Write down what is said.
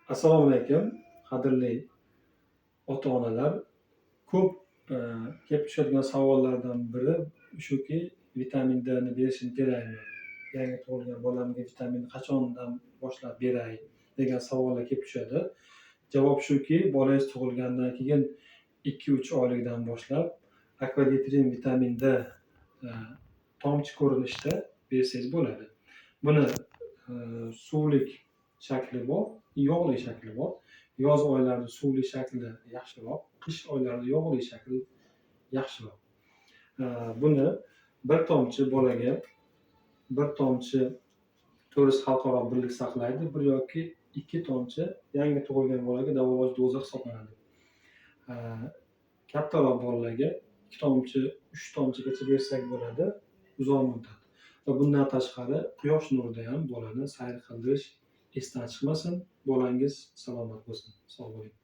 Assalomu alaykum, qadrli ota-onalar. Ko'p kelib tushadigan savollardan biri shuki, vitamin D ni berishim kerakmi? Yangi tug'ilgan bolamga vitaminni qachondan boshlab beray degan savollar kelib tushadi. Javob shuki, bolangiz tug'ilgandan keyin 2-3 oylikdan boshlab Akvadetrin vitamin D tomchi ko'rinishda bersangiz bo'ladi. Buni suvlik shakli bor, yog'li shakli bor. Yoz oylarida suvli shakli yaxshiroq, qish oylarida yog'li shakli yaxshiroq. Buni bir tomchi bolaga, bir tomchi To'ris xalqaro birlik saqlaydi, bir yoki 2 tomchi yangi tug'ilgan bolaga davolash doza hisoblanadi. Kattaroq bolalarga 2 tomchi, 3 tomchigacha bersak bo'ladi uzoq muddat. Va bundan tashqari quyosh nurida ham bolani sayr qildirish esdan chiqmasin. Bolangiz salomat bo'lsin. Sog' bo'ling.